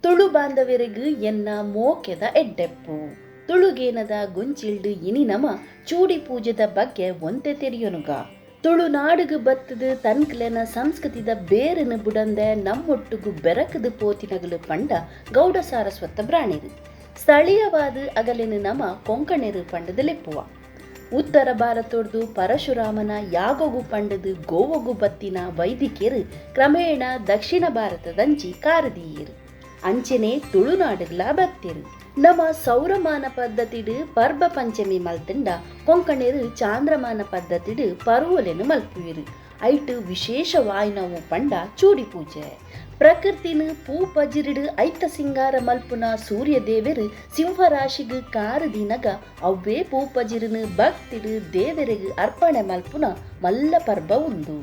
ತುಳು ಬಾಂಧವರಿಗೂ ಎನ್ನ ಮೋಕೆದ ಎಡ್ಡೆಪ್ಪು. ತುಳುಗೇನದ ಗೊಂಚಿಲ್ಡು ಇನಿ ನಮ ಚೂಡಿ ಪೂಜೆದ ಬಗ್ಗೆ ಒಂತೆ ತೆರಿಯೊನುಗ. ತುಳುನಾಡುಗು ಬತ್ತದು ತನ್ಕಲೆನ ಸಂಸ್ಕೃತಿದ ಬೇರನ್ನು ಬುಡಂದೆ ನಮ್ಮೊಟ್ಟುಗು ಬೆರಕದು ಪೋತಿನಗಲು ಪಂಡ ಗೌಡ ಸಾರಸ್ವತ ಬ್ರಾಣಿರು. ಸ್ಥಳೀಯವಾದ ಅಗಲೆನು ನಮ ಕೊಂಕಣೆರು ಪಂಡದು ಲೆಪ್ಪುವ. ಉತ್ತರ ಭಾರತೊಡ್ದು ಪರಶುರಾಮನ ಯಾಗೊಗು ಪಂಡದು ಗೋವಗು ಬತ್ತಿನ ವೈದಿಕರು ಕ್ರಮೇಣ ದಕ್ಷಿಣ ಭಾರತದಂಚಿ ಕಾರದೀಯರು. ಅಂಚನೆ ತುಳುನಾಡುಗಳ ಬತ್ತಿರು. ನಮ್ಮ ಸೌರಮಾನ ಪದ್ಧತಿಡು ಪರ್ಬ ಪಂಚಮಿ ಮಲ್ತಂಡ ಕೊಂಕಣೆರು ಚಾಂದ್ರಮಾನ ಪದ್ಧತಿಡು ಪರ್ವಲೆನು ಮಲ್ಪುವಿರು. ಐಟು ವಿಶೇಷವಾಯಿನವು ಪಂಡ ಚೂಡಿ ಪೂಜೆ. ಪ್ರಕೃತಿನ ಪೂ ಪಜಿರಿಡು ಐತ ಸಿಂಗಾರ ಮಲ್ಪುನ ಸೂರ್ಯ ದೇವರು ಸಿಂಹರಾಶಿಗೆ ಕಾರದಿನಗ ಅವ್ವೇ ಪೂ ಪಜಿರನು ಭಕ್ತಿಡು ದೇವರಿಗೆ ಅರ್ಪಣೆ ಮಲ್ಪುನ ಮಲ್ಲ ಪರ್ಬ ಉಂದು.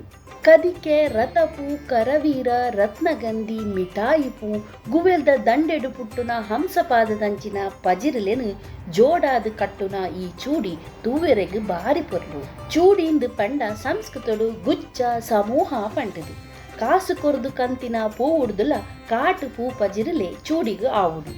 ಕದಿಕೆ, ರಥಪೂ, ಕರವೀರ, ರತ್ನಗಂಧಿ, ಮಿಠಾಯಿ ಪೂ, ಗುವೆಲ್ದ ದಂಡೆಡು ಪುಟ್ಟುನ ಹಂಸಪಾದದಂಚಿನ ಪಜಿರಲೆನು ಜೋಡಾದ ಕಟ್ಟುನ ಈ ಚೂಡಿ ತೂವೆರೆಗ್ ಬಾರಿ ಪೊರ್ಲು. ಚೂಡಿಂದು ಪಂಡ ಸಂಸ್ಕೃತಡು ಗುಚ್ಚ ಸಮೂಹ ಪಂಡದು. ಕಾಸು ಕೊರ್ದು ಕಂತಿನ ಪೂ ಉಡ್ದುಲ ಕಾಟು ಪೂ ಪಜಿರಲೆ ಚೂಡಿಗು ಆವುಡು.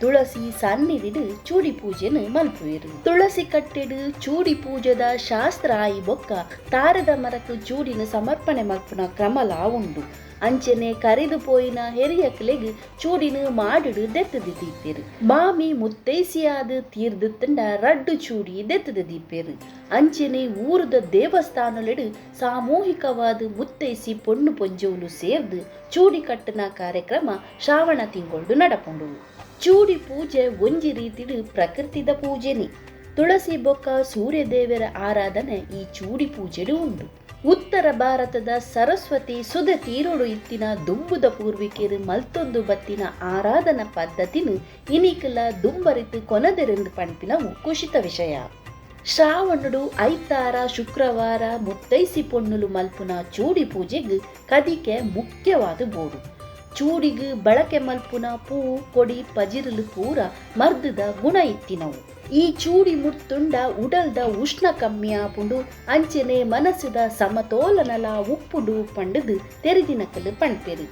ತುಳಸಿ ಸನ್ನಿಧಿಡು ಚೂಡಿ ಪೂಜೆನು ಮಲ್ಪುವೆರು. ತುಳಸಿ ಕಟ್ಟೆಡು ಚೂಡಿ ಪೂಜೆದ ಶಾಸ್ತ್ರ ಆಯಿ ಬೊಕ್ಕ ತಾರದ ಮರಕು ಚೂಡಿನ ಸಮರ್ಪಣೆ ಮಲ್ಪುನ ಕ್ರಮಲಾ ಉಂಡು. ಅಂಚನೆ ಕರಿದು ಪೋಯಿನ ಹೆರಿಯಕ್ಲೆಗ್ ಚೂಡಿನ ಮಾಡಿಡು ದೆತ್ತದು ದೀಪೆರು. ಮಾಮಿ ಮುತ್ತೈಸಿಯಾದ ತೀರ್ದು ತಂಡ ರಡ್ಡು ಚೂಡಿ ದೆತ್ತದು ದೀಪೆರು. ಅಂಚನೆ ಊರದ ದೇವಸ್ಥಾನಲೆಡು ಸಾಮೂಹಿಕವಾದ ಮುತ್ತೈಸಿ ಪೊಣ್ಣು ಪೊಂಜೋಲು ಸೇರ್ದು ಚೂಡಿ ಕಟ್ಟುನ ಕಾರ್ಯಕ್ರಮ ಶ್ರಾವಣ ತಿಂಗೊಳ್ಡು ನಡಪುಂಡು. ಚೂಡಿ ಪೂಜೆ ಒಂಜಿ ರೀತಿಡು ಪ್ರಕೃತಿದ ಪೂಜೆನಿ. ತುಳಸಿ ಬೊಕ್ಕ ಸೂರ್ಯದೇವರ ಆರಾಧನೆ ಈ ಚೂಡಿ ಪೂಜೆಡು ಉಂಡು. ಉತ್ತರ ಭಾರತದ ಸರಸ್ವತಿ ಸುದೆ ತೀರೋಡು ಇತ್ತಿನ ದುಂಬುದ ಪೂರ್ವಿಕರು ಮಲ್ತೊಂದು ಬತ್ತಿನ ಆರಾಧನಾ ಪದ್ಧತಿನು ಇನಿಕಲ ದುಂಬರಿತು ಕೊನದೆರೆಂದು ಪಣ್ಪಿನವು ಕುಶಿತ ವಿಷಯ. ಶ್ರಾವಣುಡು ಐತಾರ ಶುಕ್ರವಾರ ಮುತ್ತೈಸಿ ಪೊಣ್ಣುಲು ಮಲ್ಪುನ ಚೂಡಿ ಪೂಜೆಗೆ ಕದಿಕೆ ಮುಖ್ಯವಾದ ಬೋಡು. ಚೂಡಿಗು ಬಳಕೆ ಮಲ್ಪುನ ಪೂ ಕೊಡಿ ಪಜಿರಲು ಪೂರ ಮರ್ದದ ಗುಣ ಇತ್ತಿನವು. ಈ ಚೂಡಿ ಮುತ್ತುಂಡ ಉಡಲ್ದ ಉಷ್ಣ ಕಮ್ಮಿ ಆಪುಂಡು, ಅಂಚನೆ ಮನಸ್ಸುದ ಸಮತೋಲನಲ ಉಪ್ಪುಡು ಪಂಡದು ತೆರಿದಿನಕಲು ಪಣ್ಪೆರು.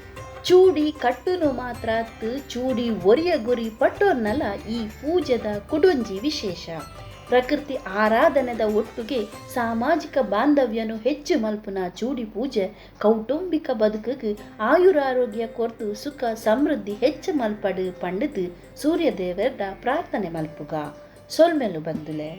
ಚೂಡಿ ಕಟ್ಟುನು ಮಾತ್ರ ಚೂಡಿ ಒರಿಯ ಗುರಿ ಪಟ್ಟೋರ್ನಲ ಈ ಪೂಜೆದ ಕುಡೊಂಜಿ ವಿಶೇಷ. ಪ್ರಕೃತಿ ಆರಾಧನೆದ ಒಟ್ಟುಗೆ ಸಾಮಾಜಿಕ ಬಾಂಧವ್ಯನು ಹೆಚ್ಚು ಮಲ್ಪುನ ಚೂಡಿ ಪೂಜೆ ಕೌಟುಂಬಿಕ ಬದುಕಿಗೆ ಆಯುರಾರೋಗ್ಯ ಕೊರ್ತು ಸುಖ ಸಮೃದ್ಧಿ ಹೆಚ್ಚು ಮಲ್ಪಡು ಪಂಡದು ಸೂರ್ಯದೇವರ ಪ್ರಾರ್ಥನೆ ಮಲ್ಪುಗ. ಸೊಲ್ಮೆಲು ಬಂದುಲೆ.